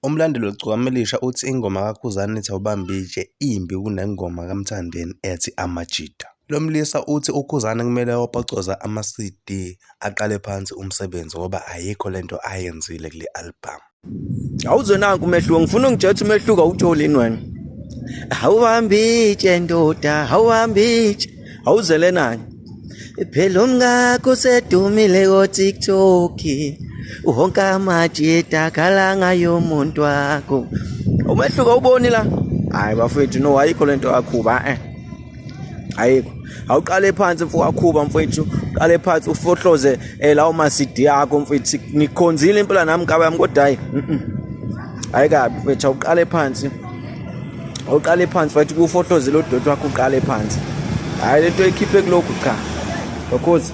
Umlandeli weGcokama Elisha uthi ingoma kaKhuzani ethi Awubambe Itshe imbi kunengoma kaMthandeni ethi Amajita. Lo mlisa uthi uKhuzani kumele ayopocoza ama-CD aqale phansi umsebenzi ngoba ayikho lento ayenzile kule album. Awuzwe nanku umehluko, ngifuna ungitshela ukuthi umehluko awutholi yini wena. Awuhambi itshe ndoda, awuhambi itshe. Awuzele nani? Phela umkakho usedumile ko-TikTok. Uhonka amajita akhala ngayo umuntu wakho. Umehluko awuboni la? Hayi bafethu no ayikho lento yakhuba eh. Ayikho. Awuqale phansi mfo wakhuba mfethu, uqale phansi ufohloze eh lawo ma CD akho mfethu. Ngikhonzile impela nami nkaba yami kodwa hayi. Hayi kabi mfethu awuqale phansi. Awuqale phansi mfethu kufohloze lo doti wakho uqale phansi. Hayi lento ekhiphe kulokhu cha. Because